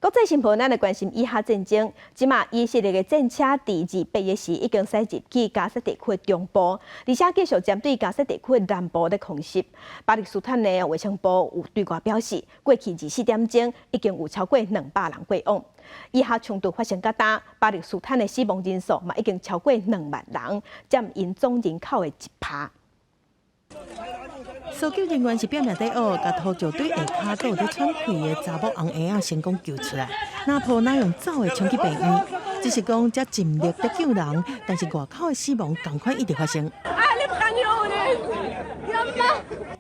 國際新聞，咱來關心以哈戰爭。這馬以色列的戰車佇28日時已經駛入去加薩地區的中部，而且繼續針對加薩地區的南部咧空襲。巴勒斯坦的衛生部有對外表示，過去24點鐘已經有超過200人過往。以哈衝突發生到今，巴勒斯坦的死亡人數嘛已經超過2萬人，佔𪜶總人口的1趴。搜救人員是拼命咧挖，共土石堆下跤閣有咧喘氣的查某翁嬰仔成功救出來。若抱若用走的衝去病院，只是講遮盡力咧救人，但是外口的死亡仝款一直發生。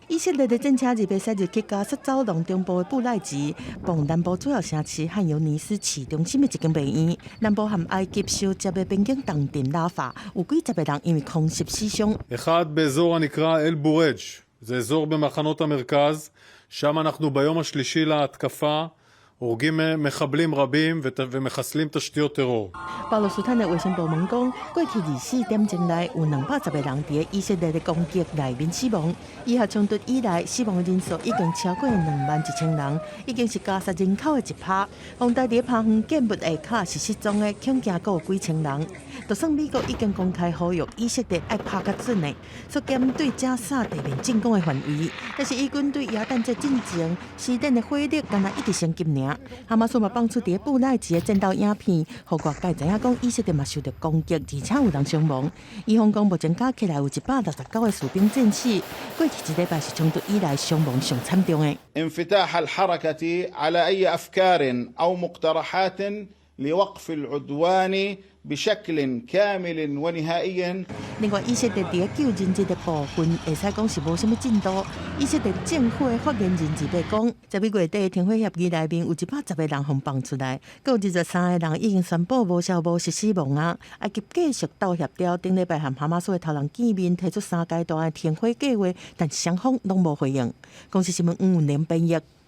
以色列的戰車二八駛入去加薩走廊中部的布賴吉，傍南部主要城市漢尤尼斯市中心的一間病院。南部和埃及相接的邊境重鎮拉法，有幾十個人因為空襲死傷。 אחד באזור הנקרא אל-בורג', זה אזור במחנות המרכז, שם אנחנו ביום השלישי להתקפה הורגים מחבלים רבים ומחסלים תשתיות טרור. 巴勒斯坦的衛生部門講，過去24點鐘內有210個人佇以色列的攻擊內面死亡。以哈衝突以來，死亡的人數已經超過21,000人，已經是加薩人口的1趴。風台佇拋遠建物下跤是失蹤的，恐驚閣有幾千人。就算美國已經公開呼籲以色列愛拍較準的，縮減對加薩地面進攻的範圍，但是以軍對耶誕節進前，施展的火力敢若一直升級爾。哈馬斯嘛放出佇布賴吉的戰鬥影片，予外界知影講以色列嘛受著攻擊，而且有人傷亡。以方講目前加起來有169個士兵戰死，過去一禮拜是衝突以來傷亡上慘重的。 انفتاح الحركة على أي أفكار أو مقترحات لوقف العدوان بشكل كامل ونهائي。另外，以色列佇救人質的部分，會使講是無啥物進度。以色列政府的發言人二八講，11月底停火協議內面有110個人予放出來，閣有23個人已經宣布無消無息死亡啊。埃及繼續鬥協調，頂禮拜和哈馬斯的頭人見面，提出三階段的停火計劃，但雙方攏無回應。公視新聞吳文玲編譯。